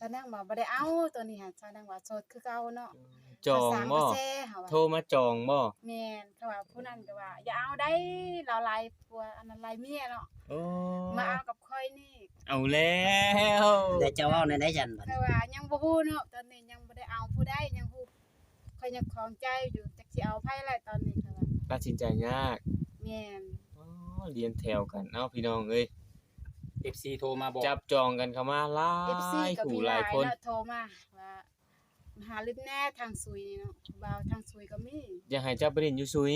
ສາວນາງວ່າບໍ່ໄດ້ເອົາ ໂຕນີ້ຫັ້ນ ສາວນາງວ່າໂສດຄືເກົ່າເນາະ. ຈອງບໍ່? ໂທມາຈອງບໍ່? ແມ່ນ ເຂົາວ່າຜູ້ນັ້ນກໍວ່າ ຢ່າເອົາໄດ໋ ລາວຫຼາຍຜົວ ອັນນັ້ນຫຼາຍເມຍເນາະ. ໂອ້ ມາເອົາກັບຂ້ອຍນີ້. ເອົາແລ້ວ ແຕ່ເຈົ້າເວົ້າແນວໃດຊັ້ນບັດນີ້? ເຂົາວ່າຍັງບໍ່ຮູ້ເນາະ ຕອນນີ້ຍັງບໍ່ໄດ້ເອົາຜູ້ໃດ ຍັງຮູ້ ຂ້ອຍຍັງຂ້ອງໃຈຢູ່ ຈັກຊິເອົາໃຜແຫຼະຕອນນີ້ ເຂົາວ່າ ຕັດສິນໃຈຍາກ. ແມ່ນ. ອໍ ລຽນແຖວກັນເອົາ ພີ່ນ້ອງເອີຍ ເອັຟຊີໂທມາບອກ ຈັບຈອງກັນເຂົ້າມາຫຼາຍຄູ່ຫຼາຍຄົນ ເນາະ ໂທມາວ່າ ມາຫາຫຼິ້ນແດ່ທາງສຸຍນີ້ເນາະ ຜູ້ບ່າວທາງສຸຍກໍມີ ຢາກໃຫ້ເຈົ້າໄປຫຼິ້ນຢູ່ສຸຍ.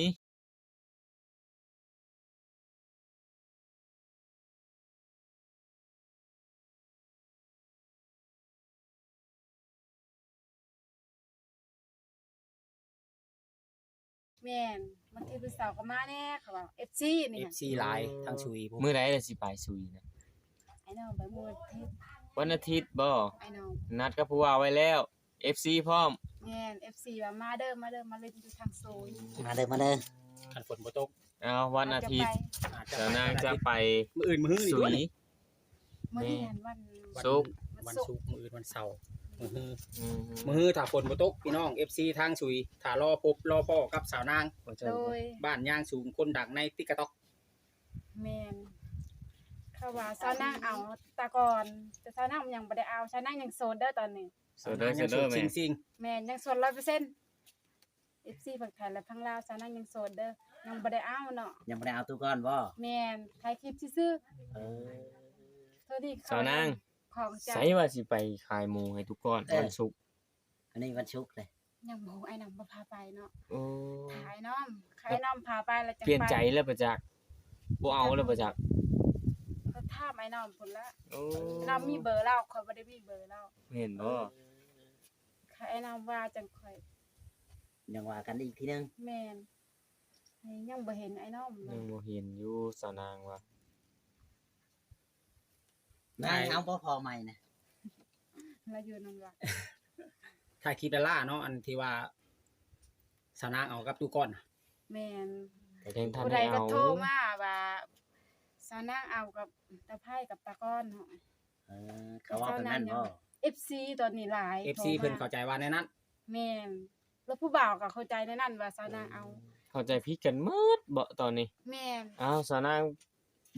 ແມ່ນ ບາງທີຜູ້ສາວກໍມາແດ່ ເຂົາວ່າ ເອັຟຊີນີ້ ເອັຟຊີຫຼາຍ ອືມ ທາງສຸຍພຸ້ນ. ມື້ໃດລະຊິໄປສຸຍນະ? ອ້າຍນ້ອງ ໄປມື້ວັນອາທິດ. ວັນອາທິດບໍ? ອ້າຍນ້ອງ ນັດກັບຜູ້ວ່າໄວ້ແລ້ວ ເອັຟຊີພ້ອມ. ແມ່ນ ເອັຟຊີວ່າ ມາເດີ ມາເດີ ມາຫຼິ້ນຢູ່ທາງໂຊນ ມາເດີ ມາເດີ ຄັນຝົນບໍ່ຕົກ. ເອົາ ວັນອາທິດ ອາດຈະໄປ ສາວນາງຈະໄປ ມື້ອື່ນ ມື້ຮືນີ້ ສຸຍ. ມື້ນີ້ ແມ່ນ ວັນ ວັນສຸກ ວັນສຸກ ມື້ອື່ນວັນເສົາ ມື້ຮື ອືມ ມື້ຮືຖ້າຝົນບໍ່ຕົກ ພີ່ນ້ອງ ເອັຟຊີທາງສຸຍ ຖ້າລໍພົບລໍພໍ້ກັບສາວນາງ ໂດຍ ບ້ານຍາງສູງ ຄົນດັງໃນຕິກຕ໋ອກ. ແມ່ນ ເຂົາວ່າສາວນາງເອົາຕາກ່ອນ ແຕ່ສາວນາງຍັງບໍ່ໄດ້ເອົາ ສາວນາງຍັງໂສດເດີຕອນນີ້. ໂສດເດີ ສາວນາງຍັງໂສດ ໂສດເດີແມ່ ຈິງໆ ແມ່ນ ຍັງໂສດຮ້ອຍເປີເຊັນ. ເອັຟຊີຝັ່ງໄທ ແລະ ຝັ່ງລາວ ສາວນາງຍັງໂສດເດີ ຍັງບໍ່ໄດ້ເອົາເນາະ. ຍັງບໍ່ໄດ້ເອົາຕູກ່ອນບໍ່? ແມ່ນ ຖ່າຍຄລິບຊື່ໆ. ເອີ ໂທດີ ສາວນາງ ຂອງໃຈ ໃສວ່າຊິໄປຂາຍໝູໃຫ້ຕູກ່ອນ ເອີ ວັນສຸກ. ອັນນີ້ວັນສຸກເລີຍ ຍັງບໍ່ຮູ້ ອ້າຍນ້ອງບໍ່ພາໄປເນາະ. ໂອ້ ຖ້າອ້າຍນ້ອງ ຖ້າອ້າຍນ້ອງພາໄປແລ້ວຈັ່ງໄປ. ປ່ຽນໃຈແລ້ວປະຈັກ ບໍ່ເອົາແລ້ວປະຈັກ ກໍຖາມອ້າຍນ້ອງພຸ້ນລະ. ໂອ້ ນ້ອງມີເບີລາວ ຂ້ອຍບໍ່ໄດ້ມີເບີລາວ. ແມ່ນບໍ່? ເອີ ຖ້າອ້າຍນ້ອງວ່າຈັ່ງຂ້ອຍ ຍັງວ່າກັນອີກທີໜຶ່ງ. ແມ່ນ ຍັງບໍ່ເຫັນອ້າຍນ້ອງ ຍັງບໍ່ເຫັນຢູ່ ສາວນາງວ່າ. ນາງເອົາບໍ່ພໍ່ໃໝ່ນະ? ລາວຢູ່ນຳລາວ ຖ່າຍຄລິບລ້າໆເນາະ ອັນທີ່ວ່າສາວນາງເອົາກັບຕູ້ກ່ອນ. ແມ່ນ ແຕ່ຍັງທັນ ຜູ້ໃດກໍໂທມາວ່າ ສາວນາງເອົາກັບຕາໄພກັບຕາກ່ອນເນາະ. ເອີ ເຂົາເວົ້າແບບນັ້ນບໍ່? ເອັຟຊີຕອນນີ້ຫຼາຍ ເອັຟຊີໂທມາ ເພິ່ນເຂົ້າໃຈວ່າແນວນັ້ນ. ແມ່ນ ແລ້ວຜູ້ບ່າວກໍເຂົ້າໃຈໃນນັ້ນວ່າສາວນາງເອົາ. ເອີ ເຂົ້າໃຈຜິດກັນໝົດເບາະຕອນນີ້. ແມ່ນ. ອ້າວ ສາວນາງ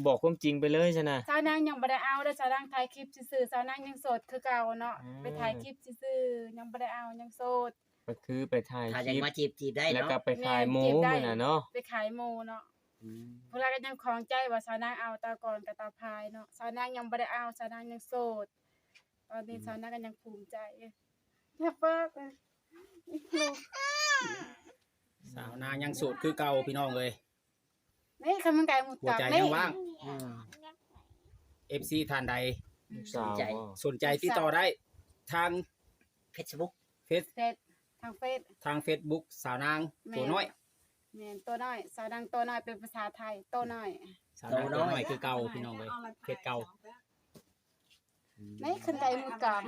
ບອກຄວາມຈິງໄປເລີຍຊັ້ນນະ. ສາວນາງຍັງບໍ່ໄດ້ເອົາເດີ ສາວນາງຖ່າຍຄລິບຊື່ໆ ສາວນາງຍັງໂສດຄືເກົ່າເນາະ. ອືມ ໄປຖ່າຍຄລິບຊື່ໆ ຍັງບໍ່ໄດ້ເອົາ ຍັງໂສດ. ກໍຄືໄປຖ່າຍຄລິບ ຖ້າຢາກມາຈີບ ຈີບໄດ້ເນາະ ແລ້ວກໍໄປຂາຍໝູ ແມ່ນ ຈີບໄດ້ ມື້ນັ້ນເນາະ ໄປຂາຍໝູເນາະ. ອືມ ຜູ້ລາວກໍຍັງຂ້ອງໃຈວ່າສາວນາງເອົາຕາກ່ອນກັບຕາພາຍເນາະ. ສາວນາງຍັງບໍ່ໄດ້ເອົາ ສາວນາງຍັງໂສດ. ຕອນນີ້ ອືມ ສາວນາງກໍຍັງພູມໃຈ. ຢ່າເປີດ ສາວນາງຍັງໂສດຄືເກົ່າ ພີ່ນ້ອງເອີຍ. ນີ້ ຄັນມັນໄກໝົດ ຫົວໃຈຍັງວ່າງ. ອືມ ເອັຟຊີທ່ານໃດ ລູກສາວ ສົນໃຈ ບໍ່ ສົນໃຈຕິດຕໍ່ໄດ້ທາງເຟສບຸກ ເຟສ ເຟສ ທາງເຟສ ທາງເຟສບຸກ ສາວນາງ ແມ່ນ ຕົວນ້ອຍ. ແມ່ນ ຕົວນ້ອຍ ສາວນາງຕົວນ້ອຍ ເປັນພາສາໄທ ໂຕນ້ອຍ ສາວນາງຕົວນ້ອຍ ໂຕນ້ອຍ ຄືເກົ່າ ພີ່ນ້ອງເອີຍ ເຟສເກົ່າ. ໃນຄັນໄກໝູກາງ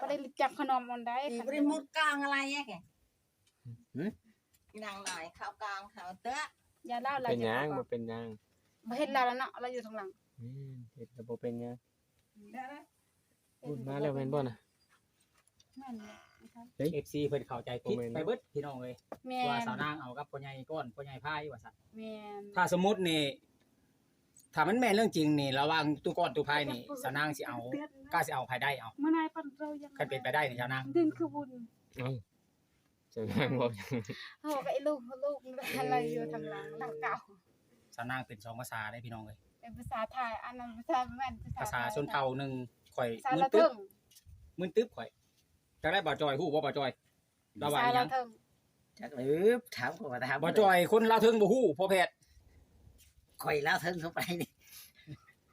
ບໍ່ໄດ້ຮູ້ຈັກຂະໜົມອັນໃດ. ບໍ່ໄດ້ໝົດກາງອະໄລແກ ຫື? ນາງນາຍເຂົ້າກາງເຂົາເຕະ ຢ່າລາວ ເປັນຫຍັງ ບໍ່ເປັນຫຍັງ ບໍ່ເຫັນລາວແລ້ວເນາະ ລາວຢູ່ທາງຫຼັງ. ແມ່ນ ເຮັດແລ້ວບໍ່ເປັນຫຍັງ. ອືມ ພຸ້ນມາແລ້ວແມ່ນບໍ່ນະ? ແມ່ນແຫຼະ ເອີຍ ເອັຟຊີເພິ່ນເຂົ້າໃຈຜິດໄປເບິດ ພີ່ນ້ອງເອີຍ ແມ່ນ ວ່າສາວນາງເອົາກັບພໍ່ໃຫຍ່ກ້ອນ ພໍ່ໃຫຍ່ພາຍວ່າຊັ້ນ. ແມ່ນ ຖ້າສົມມຸດນີ້ ຖ້າມັນແມ່ນເລື່ອງຈິງນີ້ ລະຫວ່າງຕູ້ກ້ອນຕູ້ພາຍນີ້ ສາວນາງຊິເອົາ ກ້າຊິເອົາໃຜໄດ້ເອົາ? ຄັນເປັນໄປໄດ້ນີ້ ສາວນາງ ດິນຄືບຸນ. ເອົ້າ ສາວນາງເວົ້າຫຍັງ? ເຮົາກໍອີລູກ ລູກອະໄລຢູ່ທາງຫຼັງ ຫຼັງເກົ່າ. ສາວນາງເປັນສອງພາສາເດ້ ພີ່ນ້ອງເອີຍ ເປັນພາສາໄທ ອັນນັ້ນພາສາ ແມ່ນພາສາ ພາສາຊົນເຜົ່າໜຶ່ງ. ຂ້ອຍມຶນຕຶບ ມຶນຕຶບຂ້ອຍ. ຈັກໄດ້ ບ່າວຈອຍ ຮູ້ບໍ່ ບ່າວຈອຍ ລາວວ່າອີຫຍັງ? ຈັກເລີຍ ຖາມກໍວ່າຖາມ ບ່າວຈອຍ ຄົນລາວເທິງບໍ່ຮູ້ ພໍ່ແພດ ຂ້ອຍລາວເທິງເຂົ້າໄປນີ້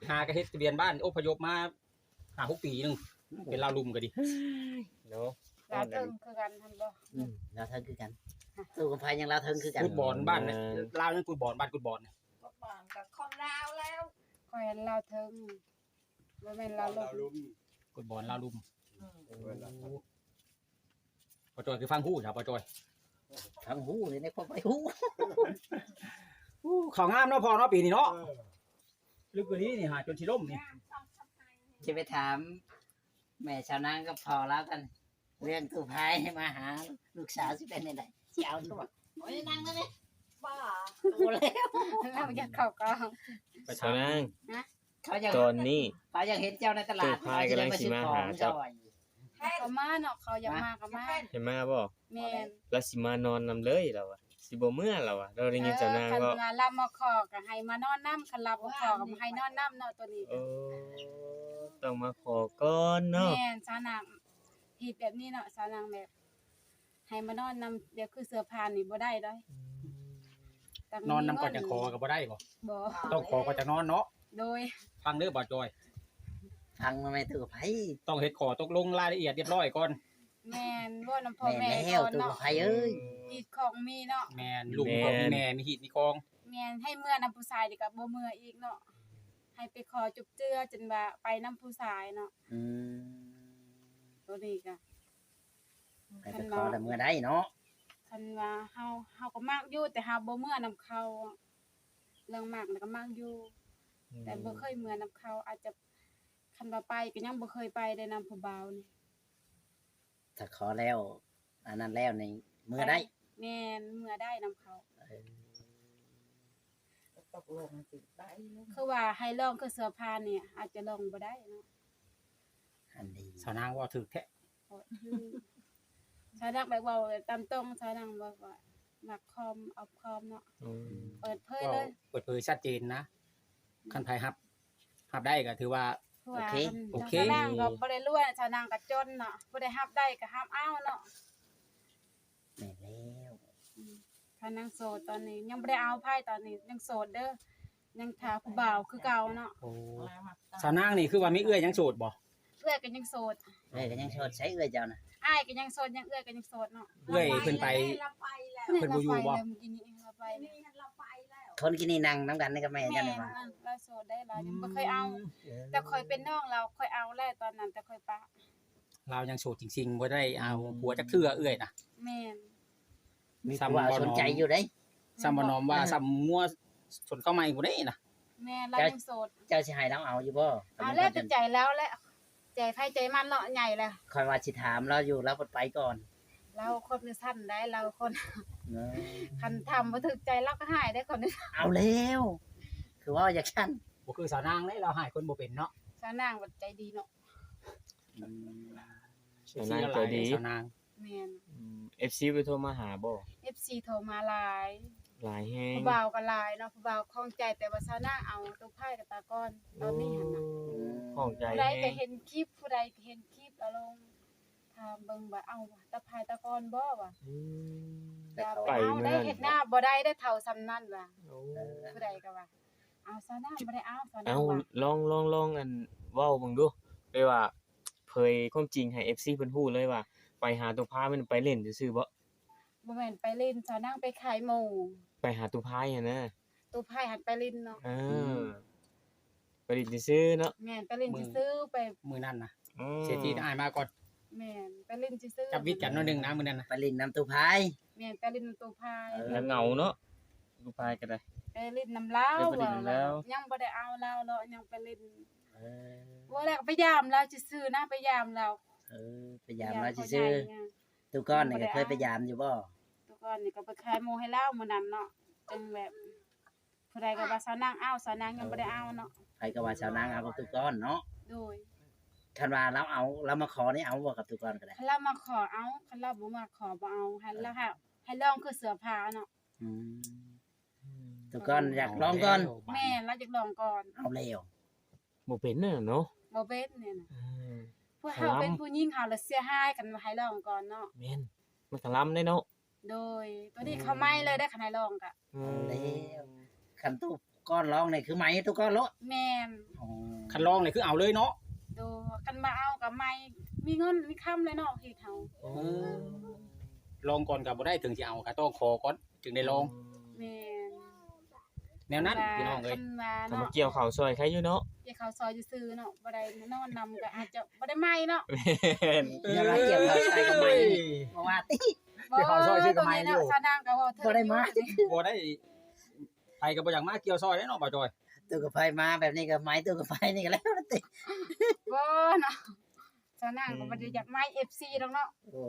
ຫາກະເຮັດທະບຽນບ້ານ ອົບພະຍົບມາຫ້າຫົກປີໜຶ່ງ ເປັນລາວລຸ່ມກໍດີເນາະ. ລາວເທິງຄືກັນຫັ້ນບໍ່? ອືມ ລາວເທິງຄືກັນ ຕູ້ກັບໃຜຍັງລາວເທິງຄືກັນ. ກຸດບອນບ້ານ ເອີ ລາວຍັງກຸດບອນ ບ້ານກຸດບອນ ກຸດບອນກໍຄົນລາວແລ້ວ. ຂ້ອຍຫັ້ນລາວເທິງ ບໍ່ແມ່ນລາວລຸ່ມ ລາວລຸ່ມ ກຸດບອນລາວລຸ່ມ. ອືມ ໂອ້ ບໍ່ຈ່ອຍຄືຟັງຮູ້ຊະ ບໍ່ຈ່ອຍ ຟັງຮູ້ເລີຍໃນຄວາມໄປຮູ້. ໂອ້ ເຂົ້າງາມເນາະພໍ່ເນາະ ປີນີ້ເນາະ. ເອີ ລຶກກວ່ານີ້ນີ້ຫາຈົນຊິລົ້ມນີ້ ຊິໄປຖາມ ແມ່ສາວນາງກັບພໍ່ລາວກັນ ເລື່ອງຕູ້ພາຍໃຫ້ມາຫາລູກສາວຊິເປັນແນວໃດ ຊິເອົາຢູ່ບໍ່? ໂອ້ຍ ນັ່ງໄດ້ໄໝ? ບໍ່ ບໍ່ແລ້ວ ລາວຢາກເຂົ້າກ້ອງ. ສາວນາງ ຮະ? ເຂົາຢາກ ຕອນນີ້ ເຂົາຢາກເຫັນເຈົ້າໃນຕະຫຼາດ ຕູ້ພາຍກຳລັງຊິມາຫາເຈົ້າ. ເຂົາມາເນາະ ເຂົາຢາກມາກໍມາ. ໃຫ້ມາບໍ່? ແມ່ນ. ລາວຊິມານອນນຳເລີຍລາວວ່າ ຊິບໍ່ເມືອລາວວ່າ ລາວໄດ້ຍິນສາວນາງເວົ້າ. ເອີ ຄັນວ່າລາວມາຂໍກໍໃຫ້ມານອນນຳ ຄັນລາວບໍ່ຂໍກໍບໍ່ໃຫ້ນອນນຳເນາະ ໂຕນີ້. ໂອ້ ຕ້ອງມາຂໍກ່ອນເນາະ. ແມ່ນ ສາວນາງເຮັດແບບນີ້ເນາະ ສາວນາງແບບ ໃຫ້ມານອນນຳ ແບບຄືເສືອຜ່ານນີ້ບໍ່ໄດ້ເດ້. ອືມ ຕ້ອງນອນນຳກ່ອນ ມີເງິນ ຈັ່ງຂໍກໍບໍ່ໄດ້ບໍ່? ບໍ່ ຕ້ອງຂໍກ່ອນຈັ່ງນອນເນາະ. ໂດຍ ຟັງເດີບ່າວຈອຍ ຟັງແມ່ຕູ້ໄພ ຕ້ອງເຮັດຂໍ້ຕົກລົງລາຍລະອຽດລຽບຮ້ອຍກ່ອນ. ແມ່ນ ເວົ້ານຳພໍ່ແມ່ ແມ່ນແລ້ວ ຕູ້ໄພເອີຍ ຮີດຄອງມີເນາະ. ແມ່ນ ລູກມີພໍ່ມີແມ່ ມີຮີດມີຄອງ. ແມ່ນ ໃຫ້ເມືອນຳຜູ້ຊາຍນີ້ກໍບໍ່ເມືອອີກເນາະ ໃຫ້ໄປຂໍຈຸບເຈື່ອຈົນວ່າໄປນຳຜູ້ຊາຍເນາະ. ອືມ ໂຕນີ້ກໍ ໃຫ້ໄປຂໍແລ້ວເມືອໄດ້ເນາະ. ຄັນວ່າເຮົາ ເຮົາກໍມັກຢູ່ ແຕ່ເຮົາບໍ່ເມືອນຳເຂົາ ເລື່ອງມັກນະກໍມັກຢູ່ ອືມ ແຕ່ບໍ່ເຄີຍເມືອນຳເຂົາ ອາດຈະ ຄັນວ່າໄປກໍຍັງບໍ່ເຄີຍໄປໄດ້ນຳຜູ້ບ່າວນີ້. ຖ້າຂໍແລ້ວ ອັນນັ້ນແລ້ວນີ້ເມືອໄດ້. ແມ່ນ ເມືອໄດ້ນຳເຂົາ. ເອີ ກໍຕົກລົງຊິໄດ້ ຄືວ່າໃຫ້ລອງຄືເສືອຜ່ານນີ້ ອາດຈະລອງບໍ່ໄດ້ເນາະ. ອັນນີ້ສາວນາງເວົ້າຖືກແທ້. ສາວນາງແບບເວົ້າຕາມຕົງ ສາວນາງແບບວ່າມັກຄອມ ອອບຄອມເນາະ. ອືມ ເປີດເຜີຍເລີຍ ເວົ້າເປີດເຜີຍຊັດເຈນນະ. ຄັນໃຜຮັບ ຮັບໄດ້ກໍຖືວ່າ ໂອເຄ ໂອເຄ. ສາວນາງກໍບໍ່ໄດ້ລວຍ ສາວນາງກໍຈົນເນາະ ຜູ້ໃດຮັບໄດ້ກໍຮັບເອົາເນາະ. ແມ່ນແລ້ວ. ອືມ ສາວນາງໂສດ ຕອນນີ້ຍັງບໍ່ໄດ້ເອົາໃຜ ຕອນນີ້ຍັງໂສດເດີ ຍັງຖ້າຜູ້ບ່າວຄືເກົ່າເນາະ. ໂອ້ ສາວນາງນີ້ຄືວ່າມີເອື້ອຍຍັງໂສດບໍ່? ເອື້ອຍກໍຍັງໂສດ. ເອື້ອຍກໍຍັງໂສດ. ໃສເອື້ອຍເຈົ້ານະ? ອ້າຍກໍຍັງໂສດ ຍັງເອື້ອຍກໍຍັງໂສດເນາະ. ເອື້ອຍເພິ່ນໄປ ເພິ່ນບໍ່ຢູ່ບໍ່? ເພິ່ນລາວໄປແລ້ວ ມື້ກີ້ນີ້ລາວໄປແລ້ວ. ຄົນກີ້ນີ້ນັ່ງນຳກັນນີ້ກັບແມ່ເຈົ້ານີ້. ແມ່ນ ລາວໂສດໄດ໋ ລາວຍັງບໍ່ເຄີຍເອົາ. ອືມ ແຕ່ຂ້ອຍເປັນນ້ອງລາວ ຂ້ອຍເອົາແລ້ວຕອນນັ້ນ ແຕ່ຂ້ອຍປະ. ລາວຍັງໂສດຈິງໆ ບໍ່ໄດ້ເອົາ ອືມ ຜົວຈັກເທື່ອເອື້ອຍນະ. ແມ່ນ. ມີຜູ້ບ່າວສົນໃຈຢູ່ເດ້. ສ່ຳບໍ່ນອມວ່າ ສ່ຳງົວຊົນເຂົ້າໃໝ່ພຸ້ນເດ້ນະ. ແມ່ນ ລາວຍັງໂສດ. ເຈົ້າຊິໃຫ້ລາວເອົາຢູ່ບໍ່? ເອົາແລ້ວແຕ່ໃຈລາວແຫຼະ ໃຈໃຜໃຈມັນເນາະ ໃຫຍ່ແລ້ວ. ຂ້ອຍວ່າຊິຖາມລາວຢູ່ ລາວເພິ່ນໄປກ່ອນ. ລາວຄົນມືສັ້ນໄດ໋ ລາວຄົນ ເອີ ຄັນຖາມບໍ່ຖືກໃຈລາວກໍຮ້າຍໄດ໋ ຄົນນີ້. ເອົາແລ້ວ ຄືເວົ້າຢ່າງຊັ້ນ. ບໍ່ຄືສາວນາງເດ້ ລາວຮ້າຍຄົນບໍ່ເປັນເນາະ. ສາວນາງບັດໃຈດີເນາະ. ອືມ ສາວນາງໃຈດີ ສາວນາງ. ແມ່ນ. ອືມ ເອັຟຊີ ໄປໂທມາຫາບໍ່? ເອັຟຊີ ໂທມາຫຼາຍ ຫຼາຍແຮງ. ຜູ້ບ່າວກໍຫຼາຍເນາະ ຜູ້ບ່າວຂ້ອງໃຈ ແຕ່ວ່າສາວນາງເອົາຕູ້ພາຍກັບຕາກ່ອນ ຕອນນີ້ຫັ້ນນະ. ໂອ້ ຂ້ອງໃຈ ຜູ້ໃດກໍເຫັນຄລິບ ຜູ້ໃດກໍເຫັນຄລິບລະລົງ ຖາມເບິ່ງວ່າ ເອົາຕາພາຍຕາກ່ອນບໍ່ວ່າ. ອືມ ແຕ່ເຂົາ ເອົາໄດ້ເຮັດນາບໍ່ໄດ້ໄດ້ເຖົ້າສ່ຳນັ້ນວ່າ. ໂອ້ ຜູ້ໃດກໍວ່າ ເອົາສາວນາງບໍ່ໄດ້ເອົາ ສາວນາງວ່າ. ເອົາ ລອງ ລອງ ລອງ ອັນ ເວົ້າເບິ່ງດູ ແບບວ່າ ເຜີຍຄວາມຈິງໃຫ້ເອັຟຊີເພິ່ນຮູ້ເລີຍວ່າ ໄປຫາຕູ້ພາຍແມ່ນໄປຫຼິ້ນຊື່ໆບໍ່? ບໍ່ແມ່ນໄປຫຼິ້ນ ສາວນາງໄປຂາຍໝູ່. ໄປຫາຕູ້ພາຍຫັ້ນນະ. ຕູ້ພາຍຫັ້ນໄປຫຼິ້ນເນາະ. ເອີ ອືມ ໄປຫຼິ້ນຊື່ໆເນາະ. ແມ່ນ ໄປຫຼິ້ນຊື່ໆ ໄປ ມື້ນັ້ນນະ. ອືມ ເສດຖີອ້າຍມາກ່ອນ. ແມ່ນ ໄປຫຼິ້ນຊື່ໆ ຈັບວິດກັນໜ້ອຍໜຶ່ງນະມື້ນັ້ນນະ. ໄປຫຼິ້ນນຳຕູ້ພາຍ. ແມ່ນ ໄປຫຼິ້ນນຳຕູ້ພາຍ. ເອີ ເຫງົາເນາະ ຕູ້ພາຍກໍໄດ້. ໄປຫຼິ້ນນຳລາວ ໄປຫຼິ້ນນຳລາວ. ຍັງບໍ່ໄດ້ເອົາລາວເນາະ ຍັງໄປຫຼິ້ນ. ເອີ ບໍ່ແລ້ວກໍໄປຢາມລາວຊື່ໆນະ ໄປຢາມລາວ. ເອີ ໄປຢາມລາວຊື່ໆ. ຕູ້ກ່ອນນີ້ກໍເຄີຍໄປຢາມຢູ່ບໍ່? ຕູ້ກ່ອນນີ້ກໍໄປຂາຍໝູ່ໃຫ້ລາວມື້ນັ້ນເນາະ ຈັ່ງແບບ ຜູ້ໃດກໍວ່າສາວນາງເອົາ ສາວນາງຍັງບໍ່ໄດ້ເອົາເນາະ. ໃຜກໍວ່າສາວນາງເອົາກັບຕູ້ກ່ອນເນາະ. ໂດຍ. ຄັນວ່າລາວເອົາ ລາວມາຂໍນີ້ເອົາບໍ່ກັບຕູ້ກ່ອນກໍໄດ້? ຄັນລາວມາຂໍເອົາ ຄັນລາວບໍ່ມາຂໍບໍ່ເອົາ. ໃຫ້ລາວ ໃຫ້ລອງຄືເສືອຜ່າເນາະ. ອືມ ຕູ່ກ່ອນຢາກລອງກ່ອນ. ແມ່ນ ລາວຢາກລອງກ່ອນ. ເອົາແລ້ວ ບໍ່ເປັນແນ່ເນາະ. ບໍ່ເປັນແນ່ນະ. ເອີ ພວກເຮົາເປັນຜູ້ຍິງ ເຮົາລະເສຍຫາຍ ຄັນວ່າໃຫ້ລອງກ່ອນເນາະ. ແມ່ນ ມັນກະລຳເດ້ເນາະ. ໂດຍ. ໂຕນີ້ເຂົາໃໝ່ເລີຍໄດ໋ ຄັນໃຫ້ລອງກະ. ເອີ ເອົາແລ້ວ ຄັນຕູ້ກ່ອນລອງນີ້ຄືໃໝ່ຕູ້ກ່ອນໂລດ. ແມ່ນ. ອໍ ຄັນລອງນີ້ຄືເອົາເລີຍເນາະ. ໂດຍ. ຄັນວ່າເອົາກະໃໝ່ ມີເງິນມີຄຳແລ້ວເນາະ ເຮັດເຮົາ. ເອີ ລອງກ່ອນກະບໍ່ໄດ້ ເຖິງຊິເອົາກະຕ້ອງຂໍກ່ອນ ຈຶ່ງໄດ້ລອງ. ແມ່ນ ແນວນັ້ນພີ່ນ້ອງເອີຍ. ຄັນວ່າເນາະ ມາກ່ຽວເຂົ້າຊ່ອຍໃຄຢູ່ເນາະ. ກ່ຽວເຂົ້າຊ່ອຍຊື່ໆເນາະ ບໍ່ໄດ້ນອນນຳກໍອາດຈະບໍ່ໄດ້ໃໝ່ເນາະ. ແມ່ນ. ເອີ ກ່ຽວເຂົ້າຊ່ອຍກໍໃໝ່ ເພາະວ່າຕິ ກ່ຽວເຂົ້າຊ່ອຍຊື່ກໍໃໝ່ຢູ່. ສາວນາງກໍບໍ່ໄດ້ມາ ບໍ່ໄດ້ ໃຜກໍບໍ່ຢາກມາກ່ຽວຊ່ອຍເດ້ເນາະ ບ່າວຈອຍ. ຕູ້ກັບໄຟມາແບບນີ້ກໍໃໝ່ ຕູ້ກັບໄຟນີ້ກໍແລ້ວຕິ. ບໍ່ເນາະ. ສາວນາງກໍບໍ່ໄດ້ຢາກມາເອັຟຊີດອກເນາະ. ໂອ້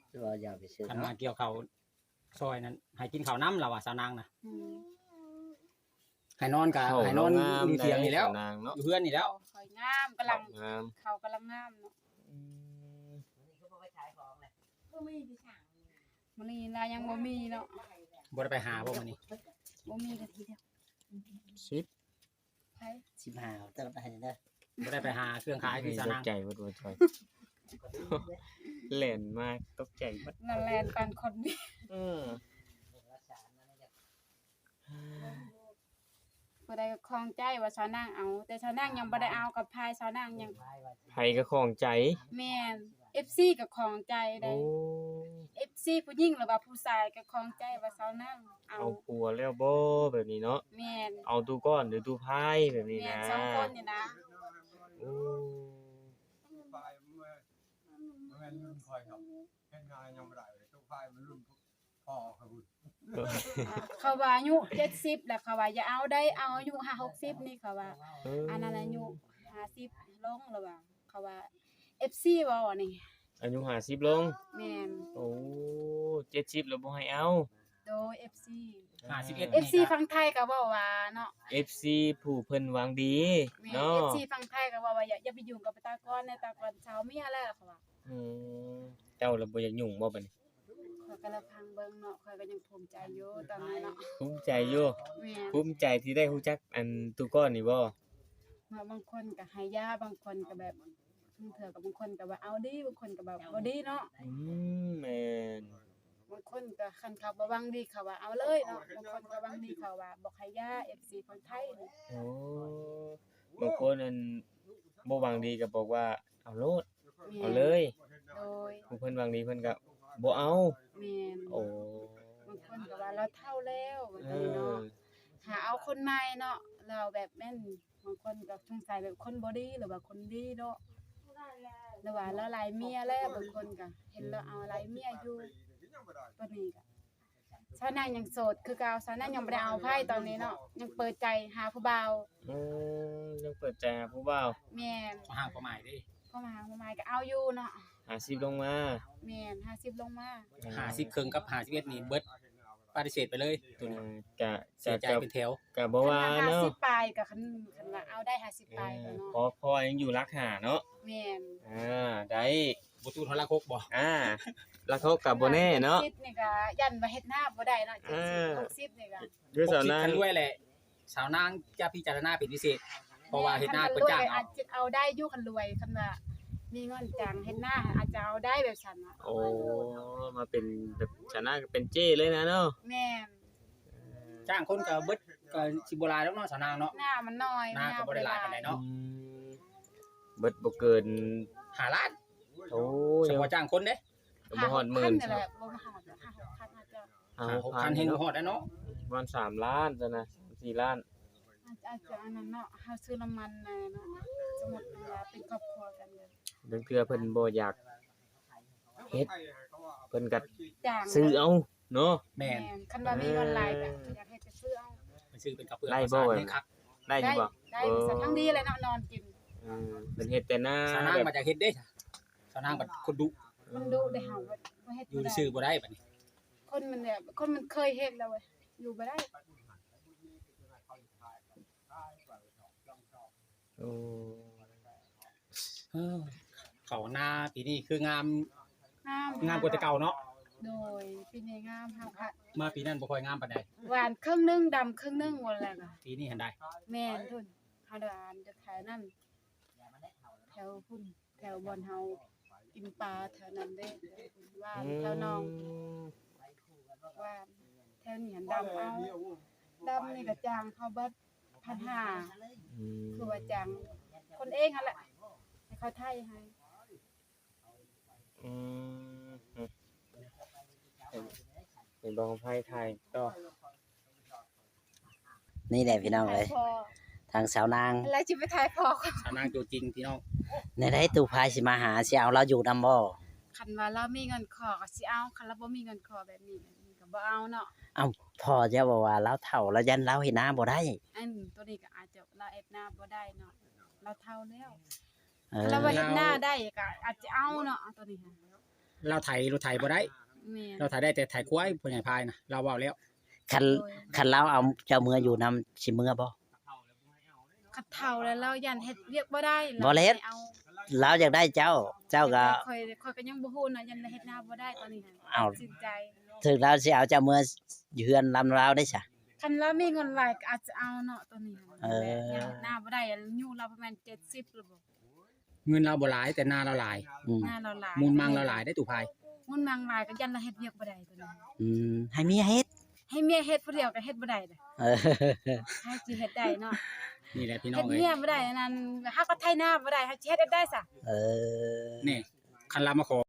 ຄືວ່າຢ່າໄປຊື້ ຄັນມາ ເນາະ ກ່ຽວເຂົ້າຊອຍນັ້ນ ໃຫ້ກິນເຂົ້ານຳລາວວ່າ ສາວນາງນະ. ອືມ ໃຫ້ນອນກະ ເຂົ້າ ໃຫ້ນອນ ເຮົາງາມ ຢູ່ທຽງນີ້ແລ້ວ ສາວນາງເນາະ ຢູ່ເຮືອນນີ້ແລ້ວ. ຂ້ອຍງາມ ກຳລັງ ເຂົ້າງາມ ເຂົ້າກຳລັງງາມເນາະ. ອືມ ມື້ນີ້ລາວຍັງບໍ່ມີເນາະ. ບໍ່ໄດ້ໄປຫາບໍ່ມື້ນີ້? ບໍ່ມີກະທີດຽວ ສິບ ໃຜ ສິບຫ້າ ເອົາເຕີບໃຫ້ເດີ. ບໍ່ໄດ້ໄປຫາເຄື່ອງຂາຍຄືສາວນາງ. ຕົກໃຈເບິດ ຕົກໃຈ ແລ່ນມາຕົກໃຈເບິດ ລະແລ່ນປານຄົນມີ ເອີ ຜູ້ໃດກໍຂ້ອງໃຈວ່າສາວນາງເອົາ ແຕ່ສາວນາງຍັງບໍ່ໄດ້ເອົາ ກັບພາຍສາວນາງຍັງ ໃຜກໍຂ້ອງໃຈ. ແມ່ນ ເອັຟຊີກໍຂ້ອງໃຈເດ້. ໂອ້ ເອັຟຊີຜູ້ຍິງ ຫຼືວ່າຜູ້ຊາຍກໍຂ້ອງໃຈວ່າສາວນາງເອົາ ເອົາຜົວແລ້ວບໍ່ ແບບນີ້ເນາະ. ແມ່ນ ເອົາຕູ້ກ້ອນ ຫຼືຕູ້ພາຍ ແບບນີ້ນະ. ແມ່ນ ສອງຄົນນີ້ນະ. ໂອ້ ແມ່ນລຸ້ນຂ້ອຍເນາະ ເຮັດງານຍັງບໍ່ໄດ້ເລີຍ ຕູ້ພາຍມັນລຸ້ນພໍ່ເຂົາພຸ້ນ. ເຂົາວ່າອາຍຸເຈັດສິບແລ້ວ ເຂົາວ່າຢ່າເອົາໄດ໋ ເອົາອາຍຸຫ້າຫົກສິບນີ້ ເຂົາວ່າ. ເອີ ອັນນັ້ນອາຍຸຫ້າສິບລົງແລ້ວວ່າ ເຂົາວ່າ ເອັຟຊີເວົ້າອັນນີ້ ອາຍຸຫ້າສິບລົງ. ແມ່ນ ໂອ້ ເຈັດສິບແລ້ວບໍ່ໃຫ້ເອົາ. ໂດຍ ເອັຟຊີ ຫ້າສິບເອັດ ເອັຟຊີຝັ່ງໄທກໍເວົ້າວ່າເນາະ ເອັຟຊີຜູ້ເພິ່ນຫວັງດີ ແມ່ນ ເນາະ ເອັຟຊີຝັ່ງໄທກໍເວົ້າວ່າ ຢ່າ ຢ່າໄປຫຍຸ້ງກັບຕາກອນເດີ ຕາກອນຊາວເມຍແລ້ວ ເຂົາວ່າ. ອືມ ເຈົ້າລະບໍ່ຢາກຫຍຸ້ງບໍ່ບັດນີ້? ຂ້ອຍກໍລະຟັງເບິ່ງເນາະ ຂ້ອຍກໍຍັງພູມໃຈຢູ່ຕອນນີ້ເນາະ. ພູມໃຈຢູ່? ແມ່ນ ພູມໃຈທີ່ໄດ້ຮູ້ຈັກອັນຕູກ້ອນນີ້ບໍ່? ເນາະ ບາງຄົນກໍໃຫ້ຢາ ບາງຄົນກໍແບບ ບາງເທື່ອກໍບາງຄົນກໍວ່າເອົາດີ ບາງຄົນກໍແບບບໍ່ດີເນາະ. ອືມ ແມ່ນ ບາງຄົນກໍຄັນເຂົາບໍ່ຫວັງດີເຂົາວ່າເອົາເລີຍເນາະ ບາງຄົນກໍຫວັງດີເຂົາວ່າບໍ່ໃຫ້ຢາ ເອັຟຊີຝັ່ງໄທນີ້. ໂອ້ ບາງຄົນອັນບໍ່ຫວັງດີກໍບອກວ່າເອົາໂລດ ແມ່ນ ເອົາເລີຍ. ໂດຍ ຜູ້ເພິ່ນຫວັງດີເພິ່ນກໍບໍ່ເອົາ. ແມ່ນ ໂອ້ ບາງຄົນກໍວ່າລາວເຖົ້າແລ້ວ ວ່າຊັ້ນເນາະ ເອີ ຫາເອົາຄົນໃໝ່ເນາະ ລາວແບບແມ່ນ ບາງຄົນກໍສົງໄສແບບຄົນບໍ່ດີ ຫຼືວ່າຄົນດີເນາະ ຫຼືວ່າລາວຫຼາຍເມຍແລ້ວ ບາງຄົນກໍເຫັນລາວເອົາຫຼາຍເມຍຢູ່. ຕອນນີ້ກໍສາວນາງຍັງໂສດຄືເກົ່າ ສາວນາງຍັງບໍ່ໄດ້ເອົາໃຜຕອນນີ້ເນາະ ຍັງເປີດໃຈຫາຜູ້ບ່າວ. ອືມ ຍັງເປີດໃຈຫາຜູ້ບ່າວ. ແມ່ນ ພໍຫາງພໍໝາຍເດ້ ພໍຫາງພໍໝາຍກໍເອົາຢູ່ເນາະ. ຫ້າສິບລົງມາ. ແມ່ນ ຫ້າສິບລົງມາ. ເອີ ຫ້າສິບເຄິ່ງກັບຫ້າສິບເອັດນີ້ເບິດ ປະຕິເສດໄປເລີຍໂຕນີ້. ເອີ ກະ ເສຍໃຈເປັນແຖວ ກະບໍ່ວ່າເນາະ ຫ້າສິບປາຍກະຄັນ ຄັນວ່າເອົາໄດ້ຫ້າສິບປາຍ ເອີ ກໍເນາະ ພໍ ພໍຍັງຢູ່ຫຼັກຫ້າເນາະ. ແມ່ນ ອ່າ ໄດ້ ບໍ່ຕູດຮອດຫຼັກຫົກບໍ່? ອ່າ ຫຼັກຫົກກະບໍ່ແນ່ເນາະ. ເຈັດສິບນີ້ກະຢ້ານວ່າເຮັດນາບໍ່ໄດ້ເນາະ ເຈັດສິບ ເອີ ຫົກສິບນີ້ກະ ຄືສາວນາງ ຄັນລວຍແຫຼະ ສາວນາງຈະພິຈາລະນາເປັນພິເສດ ເພາະວ່າເຮັດນາເພິນຈ້າງເອົາ. ອາດຈະເອົາໄດ້ຢູ່ຄັນລວຍ ຄັນວ່າມີເງິນຈ້າງເຮັດນາອາດຈະເອົາໄດ້ແບບຊັ້ນນະ. ໂອ້ ມາເປັນແບບສາວນາງກໍເປັນເຈ້ເລີຍນະເນາະ. ແມ່ນ ຈ້າງຄົນກໍເບິດ ກໍຊິບໍ່ຫຼາຍດອກເນາະ ສາວນາງເນາະ. ນາມັນນ້ອຍ ນາກໍບໍ່ໄດ້ຫຼາຍປານໃດເນາະ. ອືມ ເບິດບໍ່ເກີນຫ້າລ້ານ. ໂອ້ ສະເພາະຈ້າງຄົນເດ້ ກໍບໍ່ຮອດໝື່ນ ຫ້າຫົກພັນນີ້ແຫຼະ ບໍ່ຮອດ ຫ້າຫົກພັນ ຫ້າຫົກພັນແຮງບໍ່ຮອດແລ້ວເນາະ. ປະມານສາມລ້ານຊັ້ນນະ ສາມສີ່ລ້ານ. ອາດ ອາດຈະອັນນັ້ນເນາະ ເຮົາຊື້ນ້ຳມັນແດ່ເນາະ ສົມມຸດວ່າເປັນຄອບຄົວກັນເດີ ບາງເທື່ອເພິ່ນບໍ່ຢາກເຮັດ ເພິ່ນກໍຊື້ເອົາເນາະ. ແມ່ນ ແມ່ນ ຄັນວ່າມີເງິນຫຼາຍກໍຢາກເຮັດກໍຊື້ເອົາ ໄປຊື້ເປັນເຂົ້າເປືອກ ໄດ້ບໍ່? ເຂົ້າສານແຮງຄັກ ໄດ້ຢູ່ບໍ່? ໄດ້ ເອີ ສັນທັງດີແຫຼະເນາະ ນອນກິນ. ເອີ ເພິ່ນເຮັດແຕ່ນາ. ສາວນາງບັດຢາກເຮັດເດ້ ສາວນາງບັດຄົນດຸ ຄົນດຸເດ້ ເຮົາບໍ່ເຮັດ ຢູ່ຊື່ບໍ່ໄດ້ບັດນີ້. ຄົນມັນແບບ ຄົນມັນເຄີຍເຮັດແລ້ວເວີຍ ຢູ່ບໍ່ໄດ້. ໂອ້ ເອີ ເຂົ້ານາປີນີ້ຄືງາມ ງາມ ງາມກວ່າແຕ່ເກົ່າເນາະ. ໂດຍ ປີນີ້ງາມ ເຮົາກະ ມາປີນັ້ນບໍ່ຄ່ອຍງາມປານໃດ ຫວານເຄິ່ງໜຶ່ງ ດຳເຄິ່ງໜຶ່ງ ວ່າແລ້ວກະ ປີນີ້ຫັ້ນໄດ໋. ແມ່ນ ທຸ່ນ ເຮົາດານຈະຂາຍນັ້ນ ແຖວພຸ້ນ ແຖວບ່ອນເຮົາກິນປາແຖວນັ້ນເດ້ ຫວານ ອືມ ແຖວໜອງ ຫວານ ແຖວນີ້ຫັ້ນດຳເອົາ ດຳນີ້ກະຈ້າງເຂົາເບິດ ພັນຫ້າ. ອືມ ຄືວ່າຈ້າງຄົນເອງຫັ້ນແຫຼະ ໃຫ້ເຂົາໄຖໃຫ້. ອືມ ເຫັນ ເຫັນບໍ່ ຂອງໃຜຖ່າຍຕໍ່. ນີ້ແຫຼະພີ່ນ້ອງເອີຍ ທາງສາວນາງ ແລ້ວຊິໄປຖ່າຍພໍ່ ສາວນາງຕົວຈິງພີ່ນ້ອງ. ແນວໃດຕູ້ພາຍຊິມາຫາ ຊິເອົາລາວຢູ່ນຳບໍ່? ຄັນວ່າລາວມີເງິນຂໍກໍຊິເອົາ ຄັນລາວບໍ່ມີເງິນຂໍແບບນີ້ ແບບນີ້ກໍບໍ່ເອົາເນາະ. ເອົ້າ ພໍ່ເຈົ້າເວົ້າວ່າລາວເຖົ້າ ລາວຢ້ານລາວເຮັດນາບໍ່ໄດ້. ອັນໂຕນີ້ກໍອາດຈະລາວເຮັດນາບໍ່ໄດ້ເນາະ. ລາວເຖົ້າແລ້ວ. ເອີ ລາວວ່າເຮັດນາໄດ້ກໍອາດຈະເອົາເນາະ ຕອນນີ້ຫັ້ນ ລາວໄຖລົດໄຖບໍ່ໄດ້. ແມ່ນ ລາວໄຖໄດ້ແຕ່ໄຖຄວາຍ ພໍ່ໃຫຍ່ພາຍນະ ລາວເວົ້າແລ້ວ. ຄັນ ໂດຍ ຄັນລາວເອົາເຈົ້າເມືອຢູ່ນຳ ຊິເມືອບໍ່? ຄັນເຖົ້າແລ້ວລາວຢ້ານເຮັດວຽກບໍ່ໄດ້ ບໍ່ເຮັດ ລາວຢາກໄດ້ເຈົ້າ ເຈົ້າກໍ ຂ້ອຍ ຂ້ອຍກໍຍັງບໍ່ຮູ້ນະ ຢ້ານເຮັດນາບໍ່ໄດ້ຕອນນີ້ຫັ້ນ. ເອົ້າ ຕັດສິນໃຈ ຖືກລາວຊິເອົາເຈົ້າເມືອຢູ່ເຮືອນນຳລາວໄດ້ຊະ? ຄັນລາວມີເງິນຫຼາຍກໍອາດຈະເອົາເນາະ ຕອນນີ້ຫັ້ນ. ເອີ ຢ້ານເຮັດນາບໍ່ໄດ້ ອາຍຸລາວປະມານເຈັດສິບແລ້ວບໍ່? ເງິນລາວບໍ່ຫຼາຍ ແຕ່ນາລາວຫຼາຍ. ອືມ ນາລາວຫຼາຍ ມູນມັງລາວຫຼາຍເດ້ຕູ້ພາຍ. ມູນມັງຫຼາຍກໍຢ້ານລາວເຮັດວຽກບໍ່ໄດ້ຕອນນີ້. ອືມ ໃຫ້ເມຍເຮັດ ໃຫ້ເມຍເຮັດຜູ້ດຽວກໍເຮັດບໍ່ໄດ້ເດ້. ເອີ ໃຜຊິເຮັດໄດ້ເນາະ? ນີ້ແຫຼະພີ່ນ້ອງເອີຍ ເຮັດເມຍບໍ່ໄດ້ ອັນນັ້ນ ເຮົາກໍໄຖນາບໍ່ໄດ້ ເຮົາຊິເຮັດໄດ້ຊະ? ເອີ ນີ້ ຄັນລາວມາຂໍ